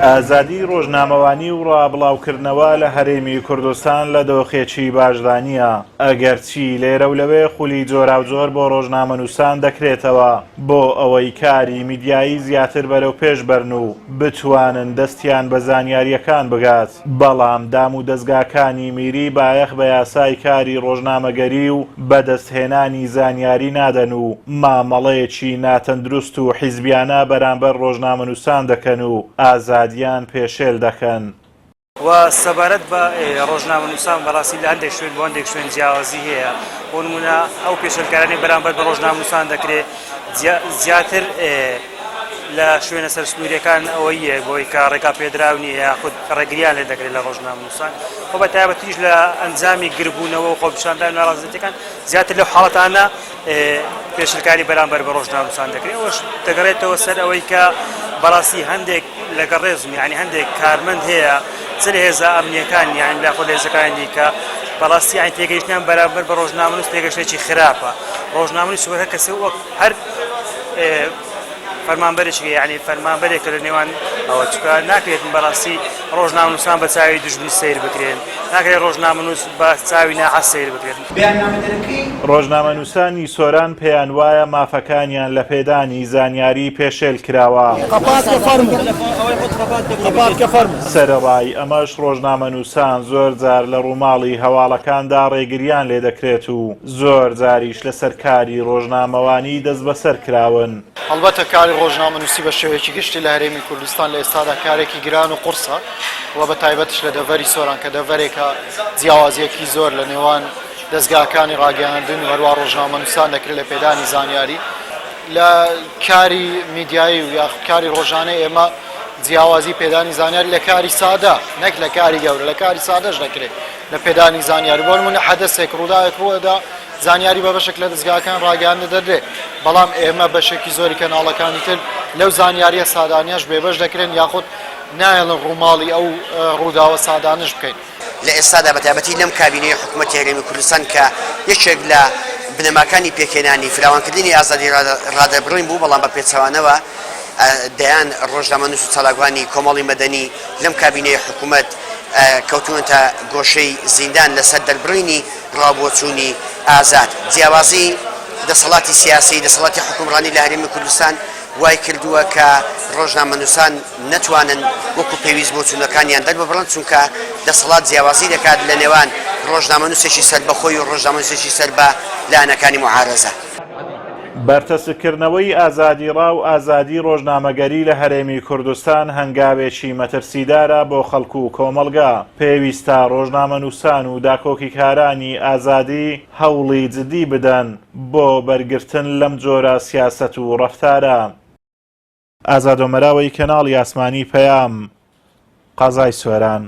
ئازادی ڕۆژنامەوانی و ڕابڵاوکردنەوە لە هەرێمی کوردستان لە دۆخێکی باشدا نییە، ئەگەرچی لێرە و لەوێ خولی جۆراوجۆر بۆ ڕۆژنامەنووسان دەکرێتەوە بۆ ئەوەی کاری میدیایی زیاتر بەرەو پێش بەرن و بتوانن دەستیان بە زانیارییەکان بگات، بەڵام دام و دەزگاکانی میری بایەخ بە یاسای کاری ڕۆژنامەگەری و بەدەستهێنانی زانیاری نادەن و مامەڵەیەکی ناتەندروست و حیزبیانە بەرامبەر ڕۆژنامەنووسان دەکەن و ئازادیان پێشێل دەکەن. و سەبارەت بە ڕۆژنامەنووسان بەڕاستی لە هەندێک شوێن بۆ هەندێک شوێن جیاوازی هەیە بۆ نمونە ئەو پێشێلکارانەی بەرامبەر بە ڕۆژنامەنووسان دەکرێت زیاتر لە شوێنە سەر سنووریەکان ئەوەیە بۆی کە ڕێگا پێدراو نییە یاخود ڕێگریان لێ دەکرێت لە ڕۆژنامەنووسان و بە تایبەتیش لە ئەنجامی گربوونەوە و خۆپیشاندان و ناڕەزایەتیەکان زیاتر لەو حاڵەتانە پێشلکاری بەرامبەر بە ڕۆژنامەنووسان دەکرێت ئەوەش دەگەڕێتەوە سەر ئەوەی کە بەڕاستی هەندێک لەگەڵ ڕێزم یعنی هەندێک کارمەند هەیە چ لە هێزە ئەمنیەکان یان لە خۆ لە هێزەکانی دیکە بەڕاستی یعنی تێگەیشتنیان بەرامبەر بە ڕۆژنامەنووس تێگەشتێکی خراپە ڕۆژنامەنووس وەک هەر کەسێ وەک هەر فەرمانبەرێکی یعنی فەرمانبەرێکە لە نێوان ئەوە چکە ناکرێت بەڕاستی ڕۆژنامەنووسان بە چاوی دوژمن سەیر بکرێن ناکرێت ڕۆژنامەنووس بە چاوی ناحەز سەیر بکرێت. ڕۆژنامەنووسانی سۆران پێیان وایە مافەکانیان لە پێدانی زانیاری پێشێل کراوە. سەرەڕای ئەمەش ڕۆژنامەنووسان زۆر جار لە ڕووماڵی هەواڵەکاندا ڕێگریان لێدەکرێت و زۆر جاریش لەسەر کاری ڕۆژنامەوانی دەستبەسەر کراون. هەڵبەتە کاری ڕۆژنامەنووسی بە شێوەیەکی گشتی لە هەرێمی کوردستان لە ئێستادا کارێکی گران و قوڕسە و بە تایبەتیش لە دەڤەری سۆران کە دەڤەرێکە جیاوازییەکی زۆر لە نێوان دەزگاکانی ڕاگەیاندن و هەروەها ڕۆژنامەنووسان دەکرێت لە پێدانی زانیاری لە کاری میدیایی و یاخود کاری ڕۆژانەی ئێمە جیاوازی پێدانی زانیاری لە کاری سادە نەک لە کاری گەورە لە کاری سادەش دەکرێت لە پێدانی زانیاری بۆ نمونە حەدەسێک ڕووداوێک ڕووەدا زانیاری بە بەشێک لە دەزگاکان ڕاگەیاندن دەدرێت بەڵام ئێمە بەشێکی زۆری کەناڵەکانی تر لەو زانیاریە سادانیش بێبەش دەکرێن یاخود نایەڵن ڕووماڵی ئەو ڕووداوە سادانەش بکەین. لە ئێستادا بە تایبەتی لەم کابینەی حکومەتی هەرێمی کوردستان کە یەکێک لە بنەماکانی پێکهێنانی فراوانکردنی ئازادی ڕادەربڕین بوو، بەڵام بە پێچەوانەوە دەیان ڕۆژنامەنووس و چالاکوانی کۆمەڵی مەدەنی لەم کابینەی حکومەت کەوتوونەتە گۆشەی زیندان لەسەر دەربڕینی ڕاوبۆچوونی ئازاد. جیاوازی دەسەڵاتی سیاسی، دەسەڵاتی حوکمڕانی لە هەرێمی کوردستان وای کردووە کە ڕۆژنامەنووسان نەتوانن وەکو پێویست بۆچوونەکانیان دەرببڕن، چونکە دەسەڵات جیاوازی دەکات لە نێوان ڕۆژنامەنووسێکی سەربەخۆی و ڕۆژنامەنووسێکی سەر بە لایەنەکانی موعارەزە. بەرتەسککردنەوەی ئازادی ڕا و ئازادی ڕۆژنامەگەری لە هەرێمی کوردستان هەنگاوێکی مەترسیدارە بۆ خەڵک و کۆمەڵگا، پێویستە ڕۆژنامەنووسان و داکۆکیکارانی ئازادی هەوڵی جدی بدەن بۆ بەرگرتن لەم جۆرە سیاسەت و ڕەفتارە. ئازاد ئۆمەراوەی کەناڵی ئاسمانی پەیام، قەزای سۆران.